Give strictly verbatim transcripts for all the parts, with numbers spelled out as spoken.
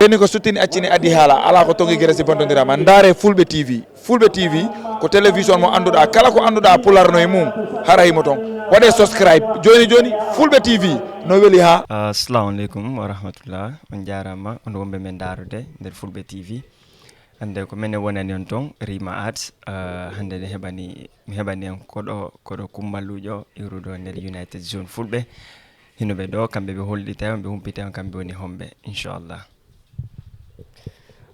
Ni ko suttini accini addi haala, alaa ko tongi gere si bontondirama. Ndaare Fulɓe T V. Fulɓe T V ko télévision mo annduɗaa, kala ko annduɗaa Pulaar no e mum, hara himo toon. Waɗee subscribe jooni jooni, Fulɓe T V no weli haa. Assalamu aleykum wa rahmatullah. On jaaraama, on wonɓe men ndaarude nder Fulɓe T V. Hannde ko menen wonani on toon, Rima Arts. Ah, hannde ne heɓani, mi heɓani en koɗo, koɗo kummaluujo iwruɗo nder United Zone Fulɓe. Hino ɓe ɗo, kamɓe ɓe hollita on, ɓe humpita on, kamɓe woni homɓe, inchallah.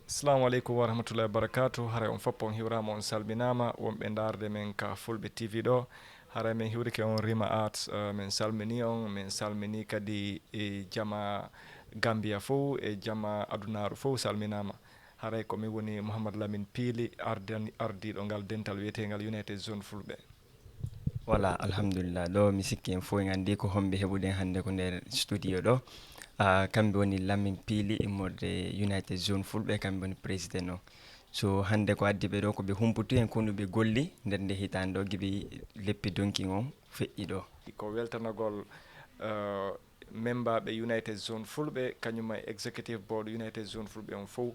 Assalamu aleykum wa rahmatullahi wa barakatuh. Haray on foppo on hiwrama, on salminama, wonɓe ndaarde men ka Fulɓe T V ɗo. Haray men hiwrike on Rima Arts, eh, men salmini on, men salmini kadi e jama Gambia fow, e jama adunaru fow salminama. Haray ko mi woni Mouhammad Lamine Piili, ardani-, ardiɗo ngal dental wiyetengal United Zone Fulɓe. Voilà, alhamdulillah. Ɗo mi sikki en fof en anndi ko homɓe heɓuɗen hannde ko nder studio ɗo. Ah, kamɓe woni Lamine Piili immorde United Zone Fulɓe, kamɓe woni président o. So hannde ko addi ɓe ɗo, ko ɓe humputu en konu ɓe golli nder nde hitaande ɗo, gibi leppi donki on feƴƴi ɗo. Ko weltanagol, eh, membaɓe United Zone Fulɓe, kañum e executive board United Zone Fulɓe on fof.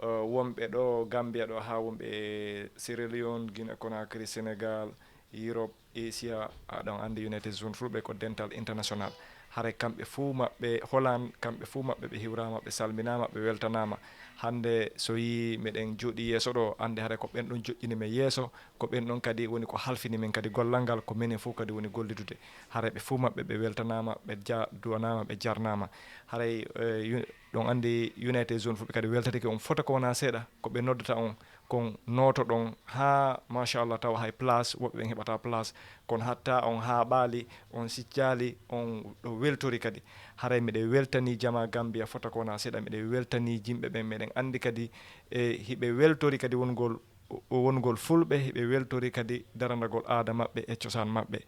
Eh, wonɓe ɗo Gambia ɗo haa wonɓe Sierra Leone, Guinée Conakry, Sénégal, Europe, Asia, aɗon anndi United Zone Fulɓe ko dental international. Haray kamɓe fuu maɓɓe, Hollande, kamɓe fuu maɓɓe ɓe hiwraama, ɓe salminaama, ɓe weltanaama. Hannde so yii meɗen jooɗii yeeso ɗo, anndi haray ko ɓen ɗon joƴƴini men yeeso, ko ɓen ɗon kadi woni ko halfini men kadi gollal ngal, ko menen fof kadi woni gollidude. Haray ɓe fuu maɓɓe ɓe weltanaama, ɓe ja-, duwanaama, ɓe jarnaama. Haray, eh, yu-, ɗon anndi United Zone Fulɓe kadi weltatike on fota ko wonaa seeɗa, ko ɓe noddata on kon nootoɗon haa, machallah, tawa hay place, woɓɓe ɓen heɓata place, kono hatta on haaɓaali, on siccaali, on ɗo weltori kadi. Haray miɗen weltanii jamaa Gambia fota ko wonaa seeɗa, miɗen weltanii jimɓe ɓen, meɗen anndi kadi e hiɓe weltori kadi wongol, wongol Fulɓe, hiɓe weltori kadi darandagol aada maɓɓe e cosaan maɓɓe.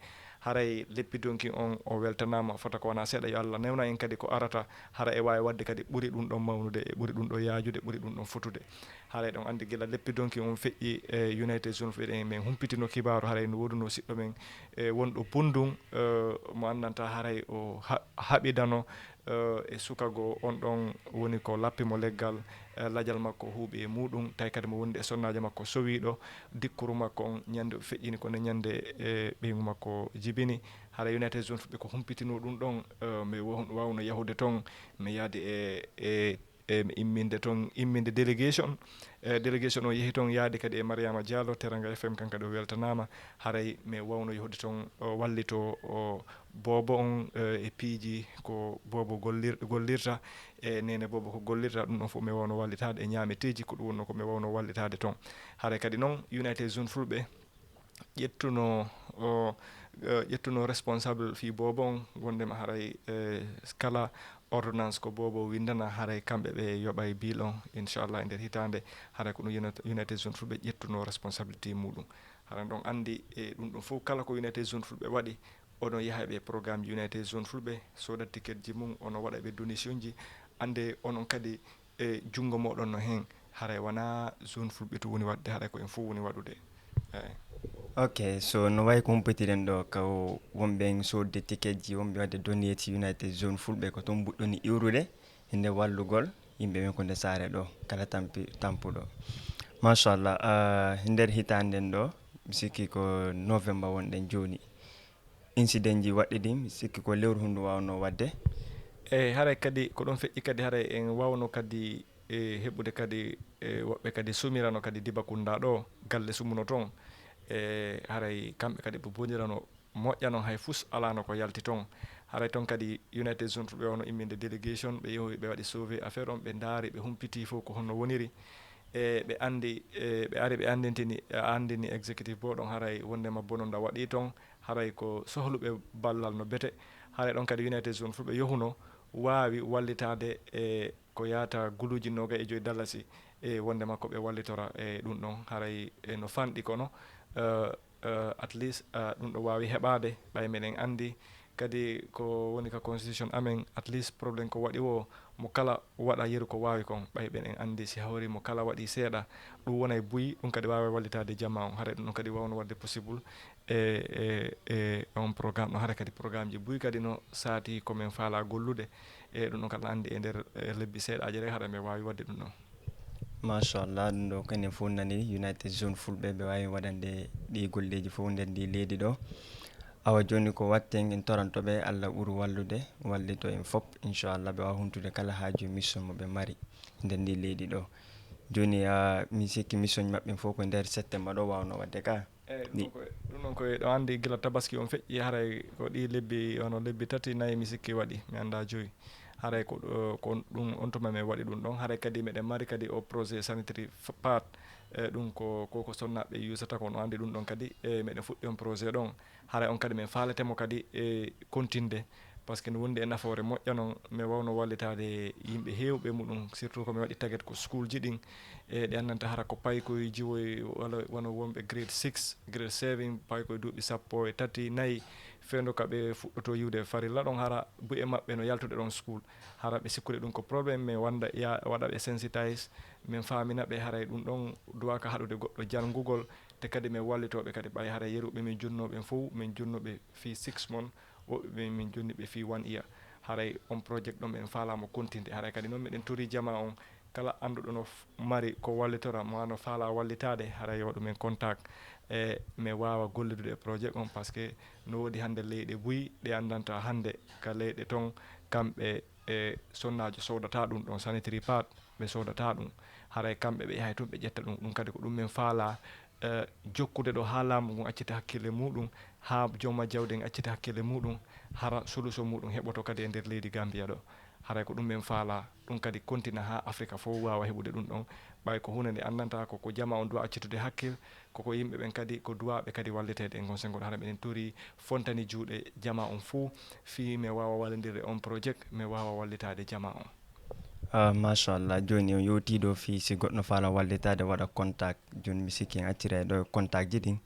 Haray leppi donki on o weltanaama fota ko wonaa seeɗa, yo Allah newna en kadi ko arata, hara e waawi waɗde kadi ɓuri ɗum ɗon mawnude, e ɓuri ɗum ɗon yaajude, ɓuri ɗum ɗon fotude. Haray ɗon anndi gila leppi donki on feƴƴi e United Zone Fulɓe ɗen, men humpitino kibaaru, haray no woodunoo siɗɗo men, e wonɗo Bundun, eh, mo anndanta haray o ha-, haɓidano, eh, e suka goo on ɗon woni ko lappi mo leggal, eh, lajal makko huuɓi e muuɗum, tawi kadi mo wondi e sonnaajo makko sowiiɗo, dikkuru makko on ñande o feƴƴini ko nde ñande, eh, ɓeyngu makko jibini. Haray United Zone Fulɓe ko humpitinoo ɗum ɗon, eh, mi wo-, waawno yahude toon, mi yaadi e, e e imminde toon, imminde délégation. E délégation o yehi toon yaadi kadi e Mariama Diallo, Teranga F M, kan kadi o weltanaama. Haray mi waawno yahude toon, o wallito o Boobo on, e, e piiji ko Boobo gollir-, gollirta, e Neene Boobo ko gollirta, ɗum ɗon fof mi waawno wallitaade e ñaameteeji, ko ɗum wonnoo ko mi waawno wallitaade toon. Haray kadi noon, United Zone Fulɓe, ƴettuno o, eh, ƴettuno responsable fii Boobo on, wondema haray, eh, kala ordonnance ko Boobo windana, haray kamɓe ɓe yoɓay bill on, inchallah, e nder hitaande, haray ko ɗum Uni-, United Zone Fulɓe ƴettuno responsabilité muɗum. Haray ɗon anndi, e ɗum ɗum fof kala ko United Zone Fulɓe waɗi, oɗon yaha ɓe programme United Zone Fulɓe, sooda ticketji mum, ono waɗa ɓe donation ji, annde onon kadi e junngo mooɗon no heen, haray wonaa Zone Fulɓe to woni waɗde, haray ko en fof woni waɗude. Eey. Ok, so no wayi ko humpitiɗen ɗo, ko wonɓe en soodde tiketji, wonɓe waɗde donate United Zone Fulɓe, ko toon mbuɗɗoni iwrude, hinde wallugol yimɓe ɓen ko nde saare ɗo, kala tampi-, tampuɗo. Machallah, ah, e nder hitaande nden ɗo, mi sikki ko novembre wonɗen jooni. Incident ji waɗɗi ɗin, mi sikki ko lewru hundu waawno waɗde. Eey, haray kadi ko ɗon feƴƴi kadi, haray en waawno kadi, e, heɓude kadi, e, woɓɓe kadi sumirano kadi Dibakunda ɗo, galle sumuno toon. E, haray kamɓe kadi ɓe bonirano moƴƴa noon, hay fus alaano ko yalti toon. Haray toon kadi United Zone Fulɓe waawno imminde délégation, ɓe yehi ɓe waɗi sauvé affaire on, ɓe ndaari, ɓe humpitii fof ko honno woniri. E, ɓe anndi, e, ɓe ari ɓe anndintini, e, anndini exécutif bo ɗon haray wondema bononda waɗi toon. Haray ko sohluɓe ballal no bete. Haray ɗon kadi United Zone Fulɓe yohuno waawi wallitaade e ko yaata guluuji noogay e joy dalasi, e wonde makko ɓe wallitora e ɗum ɗon. Haray e no fanɗi kono, eh, eh, at least, eh, ɗum ɗo waawi heɓaade, ɓay meɗen anndi, Kadi ko woni ka constitution amen, at least problème ko waɗi o, mo kala waɗa yeru ko waawi kon. Ɓay ɓen en anndi si hawri mo kala waɗi seeɗa, ɗum wonay buy, ɗum kadi waawa wallitaade jamaa on. Haray ɗum ɗon kadi wawno waɗde possible e, e, e on programme ɗon. Haray kadi programmeji buy kadi no saati ko men faala gollude. E ɗum ɗon kadi anndi e nder, e, lebbi seeɗaaji rek haray men waawi waɗde ɗum ɗon. Machallah, ɗum ɗo ko enen fof nani United Zone Fulɓe ɓe waawi waɗande ɗi golleeji fof nder ndi leydi ɗo. Awa jooni ko watten, en toranto ɓe Allah ɓuru wallude, wallito en fof, inchallah ɓe waawa huntude kala haaju mission mo ɓe mari nder ndi leydi ɗo. Jooni, ah, mi sikki mission maɓɓe fof ko nder septembre ɗo wawno waɗde ka. Eyi, ɗum ɗi- ɗon ko e- ɗum ɗon ko e ɗo anndi gila tabaski on feƴƴi, haray ko ɗi lebbi, hono lebbi tati, nayi, mi sikki waɗi, mi annda joyi. Haray ko ɗo- ko on- ɗum on tuma men waɗi ɗum ɗon. Haray kadi meɗen mari kadi o projet sanitary f- part, e ɗum ko ko ko sonnaɓe yusata ko no anndi ɗum ɗon kadi, e meɗen fuɗɗi on projet ɗon. Haray on kadi men faalete mo kadi e continde, parce que no wondi e nafoore moƴƴa non, mi wawno wallitaade yimɓe heewɓe muɗum, surtout ko mi waɗi target ko school ji ɗin, e ɗi anndanta hara ko paykoy jiwoy wala wano wonɓe grade six, grade seven, paykoy duuɓi sappo e tati, nayi, fewndo ka ɓe fuɗɗoto yiwde farilla ɗon, hara bu'e maɓɓe no yaltude ɗon school. Hara ɓe sikkude ɗum ko problème, mais wanda ya waɗa ɓe sensitize, min faamina ɓe haray ɗum ɗon duwaka haɗude goɗɗo janngugol, te kadi min wallitooɓe kadi ɓay haray yeruɓe min jonnooɓe fow, min jonnooɓe fii six mon, woɓɓe ɓe min jonni ɓe fii one year. Haray on project ɗon min faalaama continde. Haray kadi noon miɗen torii jamaa on, kala annduɗo no f- mari ko wallitora, maa no faalaa wallitaade, haray yo waɗu men contact. E min waawa gollidude e projet on, parce que no woodi hannde leyɗe buy ɗe anndanta hannde ka leyɗe ton, kamɓe e sonnaajo soodata ɗum ɗon sanitary pad, ɓe soodata ɗum. Haray kamɓe ɓe yahay tun ɓe ƴetta ɗum. Ɗum kadi ko ɗum min faalaa, eh, jokkude ɗo haa laamu ngun accita hakkille muɗum, haa jooma jawdi en accita hakkille muɗum, hara solution muɗum heɓoto kadi e nder leydi Gambia ɗo. Haray ko ɗum min faalaa, ɗum kadi kontina haa Afrika fof waawa heɓude ɗum ɗon. Ɓay ko huunde nde anndantaa ko, ko jamaa on duwa accitude hakkil, koko yimɓe ɓen kadi ko duwaaɓe kadi walliteede e ngon sengo. Hara miɗen torii fontani juuɗe jamaa on fof fii mi waawa wallindirde on project, mi waawa wallitaade jamaa on. Ah, machallah, jooni on yewtii ɗo fii si goɗɗo faala wallitaade waɗa contact. Jooni mi sikki en accira e ɗo contact ji ɗin,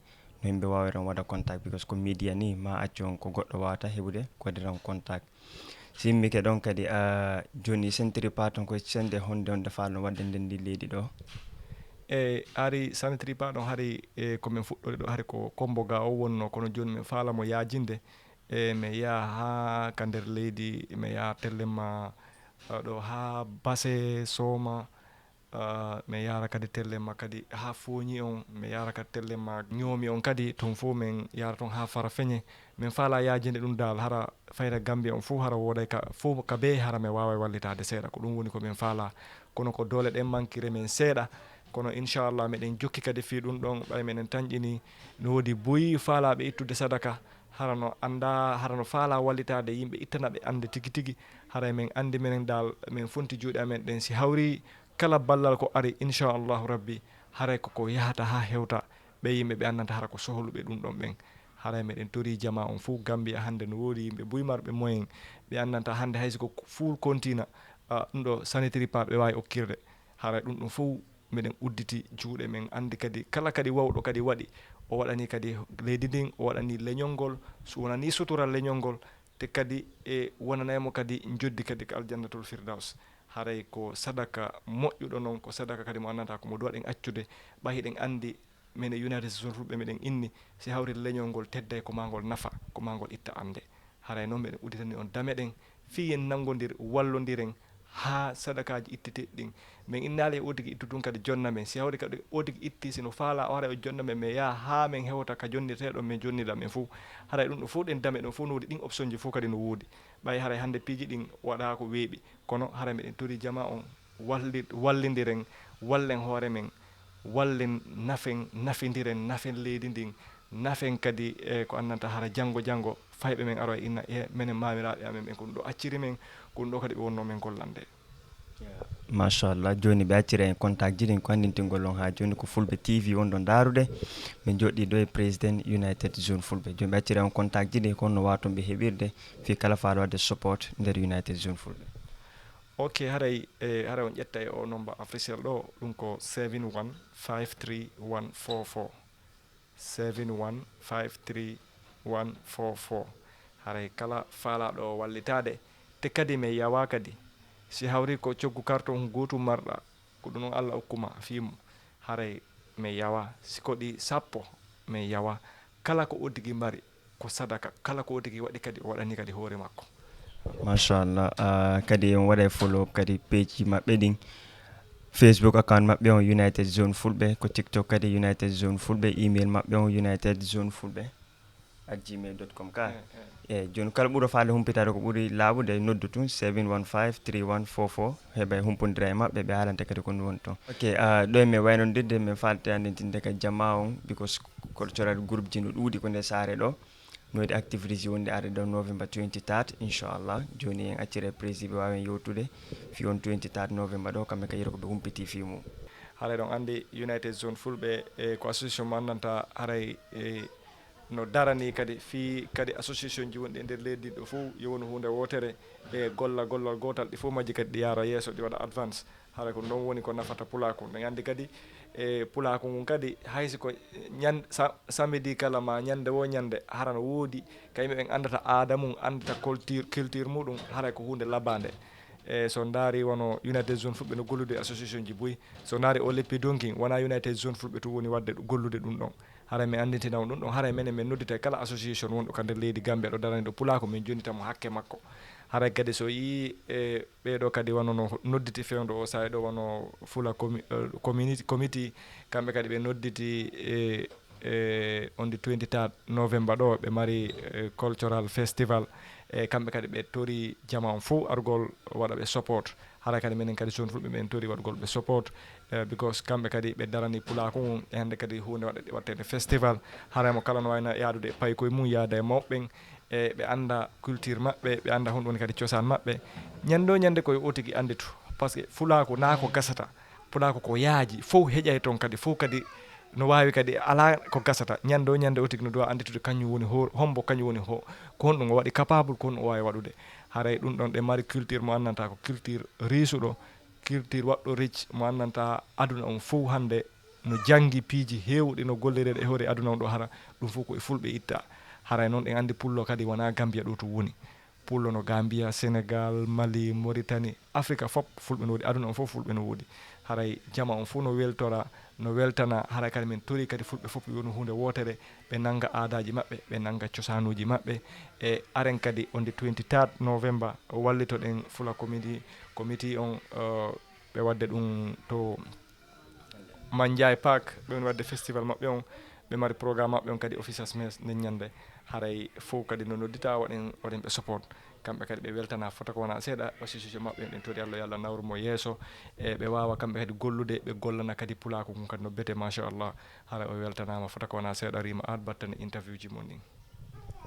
no yimɓe waawira on waɗa contact, because ko media ni ma accu on ko goɗɗo waawata heɓude ko waɗira on contact. Si immike ɗon kadi, ah, jooni sanitary pad on ko sende honde honde faala on waɗde nder ndi leydi ɗo? E ari sanitary pad on hari e ko min fuɗɗori ɗo hari ko Kombo ga o wonno, kono jooni min faala mo yaajinde. E mi yaha haa ka nder leydi, mi yaha tellema, ah, ɗo haa Base, Sooma, ah, mi yaara kadi tellema kadi haa Fooñi on, mi yaara kadi tellema Ñoomi on kadi, ton fof min yaara ton haa Farafeñe. Min faala yaajinde ɗum daal, hara fayda Gambia on fof hara wooday ka fof ka bee hara mi waaway wallitaade seeɗa. Ko ɗum woni ko min faala. Kono ko doole ɗen mankire min seeɗa. Kono inchallah miɗen jokki kadi fii ɗum ɗon, ɓay miɗen tanƴini no woodi buy faalaaɓe ittude sadaka, hara no annda, hara no faala wallitaade yimɓe, ittana ɓe annde tigi tigi. Haray min anndi minen daal, min fonti juuɗe amen ɗen, si hawri kala ballal ko ari, inchallahu rabbi, haray ko ko yahata haa hewta ɓe yimɓe ɓe anndanta hara ko sohluɓe ɗum ɗon ɓen. Haray miɗen torii jamaa on fof, Gambia hannde no woodi yimɓe buy marɓe moyen, ɓe anndanta hannde hay si ko full kontina, ah, ɗum ɗo sanitary pad ɓe waawi okkirde. Haray ɗum ɗum fof miɗen udditi juuɗe, min anndi kadi kala kadi wawɗo kadi waɗi, o waɗani kadi leydi ndin, o waɗani leñol ngol, so wonani sutura leñol ngol, te kadi e wonanay mo kadi njoddi kadi ka aljannatul firdaws. Haray ko sadaka moƴƴuɗo non, ko sadaka kadi mo anndantaa ko mo duwaɗen accude, ɓay hiɗen anndi minen United Zone Fulɓe miɗen inni, si hawri leñol ngol tedday ko maa ngol nafa, ko maa ngol itta annde. Haray non miɗen udditani on dame ɗen, fii en nanngondir, wallondiren, haa sadakaaji itteteeɗi ɗin. Min innaali e oo tigi ittu tun kadi jonna men. Si hawri kadi oo tigi itti, si no faalaa o haray o jonna men, min yaha haa min hewta ka jonnirteeɗo, min jonnida min fof. Haray ɗum ɗo fof ɗen dame ɗon fof no woodi, ɗin option ji fof kadi no woodi. Ɓay haray hannde piiji ɗin waɗaa ko weeɓi. Kono haray miɗen torii jamaa on walli- wallindiren, wallen hoore men, wallen nafen, nafindiren, nafen leydi ndin, nafen kadi e ko anndanta hara janngo janngo fayɓe men aroya inna e menen maamiraaɓe amen ɓen ko ɗum ɗo acciri men, ko ɗum ɗo kadi ɓe wonno men gollande. Machallah, jooni ɓe accira en contact ji ɗin ko anndintingol on haa jooni ko Fulɓe T V on ɗo ndaarude. Ɓe joɗɗi ɗo e président United Zone Fulɓe. Jooni ɓe accira on contact ji ɗin ko honno waaton ɓe heɓirde fii kala faala waɗde support nder United Zone Fulɓe. Ok, haray e haray on ƴetta e o nomba officiel ɗo, ɗum ko seven one five three one four four. Seven one five three one four four. Haray kala faalaaɗo wallitaade, te kadi mi yawa kadi. Si hawri ko coggu karton gootu marɗa, ko ɗum on Allah okkuma fii mum, haray mi yawa. Si ko ɗi sappo, mi yawa. Kala ko o tigi mari, ko sadaka. Kala ko o tigi waɗi kadi, o waɗani kadi hoore makko. Machallah. Uh, kadi on waɗa e follow kadi page maɓɓe ɗin. Facebook account maɓɓe on United Zone Fulɓe, ko TikTok kadi United Zone Fulɓe, email maɓɓe on United Zone Fulɓe at gmail dot com ka. E joni kala ɓuuro faade humpitaade ko ɓuri laaɓude, noddu tun seven one five three one four four, heɓa e humpondira e maɓɓe, ɓe haalante kadi ko ɗum woni toon. Ok. Uh, ɗo e mi waynondirde, min faalta andintinde ka jama on, because cultural group ji no ɗuuɗi ko nde saare ɗo. No waɗi activities wonde arde ɗo November twenty-third, inchallah. Joni en accire président ɓe waawen yewtude fi on twenty-third November ɗo, kamɓe kadi ko ɓe humpiti fi mum. Haray ɗon anndi United Zone Fulɓe e ko association mo anndanta haray e no darani kadi fii kadi association ji wonɗi e nder leydi ɗo fof yo wonu huunde wootere e golla gollal gootal, ɗi fof majji kadi ɗi yaara yeeso, ɗi waɗa advance. Haray ko ɗon woni ko nafata pulaaku. Ɗen anndi kadi e pulaaku ngun kadi, hay si ko ñan- sa- samedi kala ma ñannde wo ñannde, hara no woodi ka yimɓe ɓen anndata aada mum, anndata culture, culture muɗum, haray ko huunde labaande. E so ndaari wano United Zone Fulɓe no gollude e association ji buy. So ndaari o leppi donkin, wona United Zone Fulɓe tun woni waɗde gollude ɗum ɗon. Haray mi anndintina on ɗum ɗon, haray menen min noddita e kala association wonɗo ka nder leydi Gambia ɗo darani ɗo pulaaku, min jonnita mo hakke makko. Haray kadi so yii e ɓee ɗo kadi wano no nodditi fewndo o saa'i ɗo wano Fula Commu- eh, Community Committee, kamɓe kadi ɓe nodditi e e on the twenty-third November ɗo ɓe mari eh, cultural festival, e kamɓe kadi ɓe tori jama on fof argol waɗa ɓe support. Haray kadi menen kadi Zone Fulɓe ɓen tori waɗgol ɓe support, eh, because kamɓe kadi ɓe darani pulaaku ngun e hannde kadi huunde waɗa- waɗteede festival. Haray mo kala no waawna yaadude e paykoye mum, yaada e mawɓe ɓen, e ɓe annda culture maɓɓe, ɓe annda honɗum woni kadi cosaan maɓɓe. Ñannde o ñannde ko yo o tigi annditu, parce que fulaaku naa ko gasata, pulaaku ko yaaji, fof heƴay toon kadi, fof kadi no waawi kadi alaa ko gasata. Ñannde o ñannde o tigi no duwa annditude kañum woni ho- hombo kañum woni ho- ko honɗum o waɗi capable, ko honɗum o waawi waɗude. Haray ɗum ɗon ɗe mari culture mo anndanta ko culture riisuɗo, culture waɗɗo rich mo anndanta aduna on fof hannde no janngi piiji heewɗi no gollireede e hoore aduna on ɗo, hara ɗum fof ko e fulɓe itta. Haray noon ɗen anndi pullo kadi wona Gambia ɗo tun woni. Pullo no Gambia, Senegal, Mali, Mauritanie, Afrika fop fulɓe no woodi, aduna on fof fulɓe no woodi. Haray jama on fof no weltora, no weltana, haray kadi min tori kadi fulɓe fof yo wonu huunde wootere, ɓe nannga aadaaji maɓɓe, ɓe nannga cosaanuuji maɓɓe. E aren kadi on the twenty-third November wallitoɗen Fula Committee, committee on, eh, ɓe waɗde ɗum to Manjai Park, ɓe woni waɗde festival maɓɓe on, ɓe mari programme maɓɓe on kadi officers mess nden ñannde. Haray fof kadi no noddita, waɗen waɗen ɓe support. Kamɓe kadi ɓe weltana fota ko wona seeɗa, association maɓɓe on ɗen tori Allah yo Allah nawru mo yeeso. E ɓe waawa kamɓe kadi gollude, ɓe gollana kadi pulaaku ngun kadi no bete, machallah. Haray o weltanaama fota ko wona seeɗa, Rima Art, battane interview ji mon ɗin.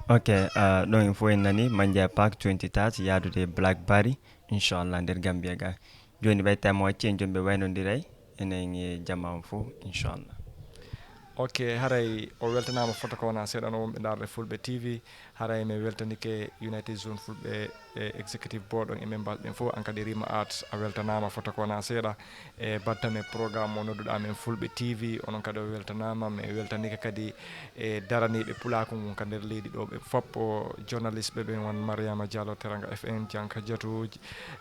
Ok. Uh, ɗon en fof en nani Manjai Park twenty-third yaadude Blackberry, inchallah, nder Gambia ga. Joni ɓay tawi mo wacci en, joni ɓe waynondiray enen e jama on fof, inchallah. Ok, haray o weltanaama fota ko wona seeɗa no wonɓe ndaarde Fulɓe T V. Haray mi weltanike United Zone Fulɓe e executive board on e members ɓen fof, an kadi Rima Art a weltanaama fota ko wona seeɗa e battane programme mo nodduɗaa men Fulɓe T V. Onon kadi o weltanaama, mi weltanike kadi e daraniiɓe pulaaku ngun ka nder leydi ɗo ɓe fop, o journaliste ɓe ɓen won Mariama Diallo, Teranga F M, Janka Diatou,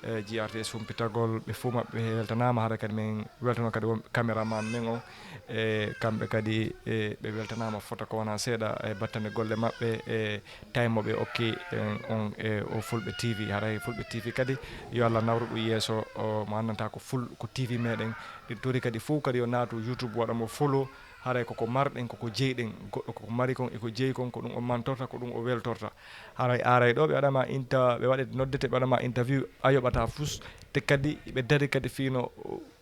eh, G R T S humpitagol, ɓe fof maɓɓe weltanaama. Hara kadi min weltano kadi wonɓe caméraman men on, e kamɓe kadi e ɓe weltanaama fota ko wona seeɗa e battane golle maɓɓe e time mo ɓe okki en on e o Fulɓe T V. Haray Fulɓe T V kadi yo Allah nawru ɗum yeeso, o mo anndanta ko ful ko T V meɗen. Ɗin tori kadi fof kadi yo naatu YouTube waɗa mo follow. Haray koko marɗen, koko jeyɗen, goɗɗo koko mari kon e ko jeyi kon, ko ɗum o mantorta, ko ɗum o weltorta. Haray aray ɗo ɓe waɗama inta- ɓe waɗete noddete ɓe waɗama interview, a yoɓata fus, te kadi ɓe dari kadi fiino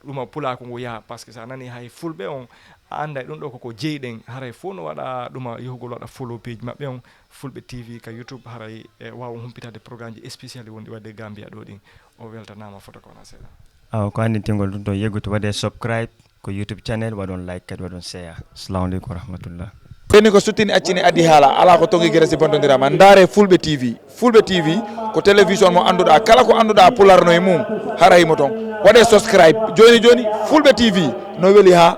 ɗuma pulaaku ngu yaha, parce que sa nani hay fulɓe on a annday ɗum ɗo koko jeyɗen. Haray fof no waɗa ɗuma yohugol waɗa follow page maɓɓe on, Fulɓe T V ka YouTube. Haray e waawa humpitade programme ji spécial wonɗi waɗde Gambia ɗo ɗin. O weltanaama fota ko wona seeɗa. Awa, ko anndintingol ɗum ɗo, yeggude waɗe subscribe ko YouTube channel, waɗon like kadi waɗon share. Assalamu aleykum wa rahmatullah. Ɓenni ko suttini accini addi haala, alaa ko tongi gere si bontondirama. Ndaare Fulɓe T V. Fulɓe T V ko télévision mo annduɗaa, kala ko annduɗaa pular no e mum, hara himo toon. Waɗe subscribe jooni jooni, Fulɓe T V no weli haa.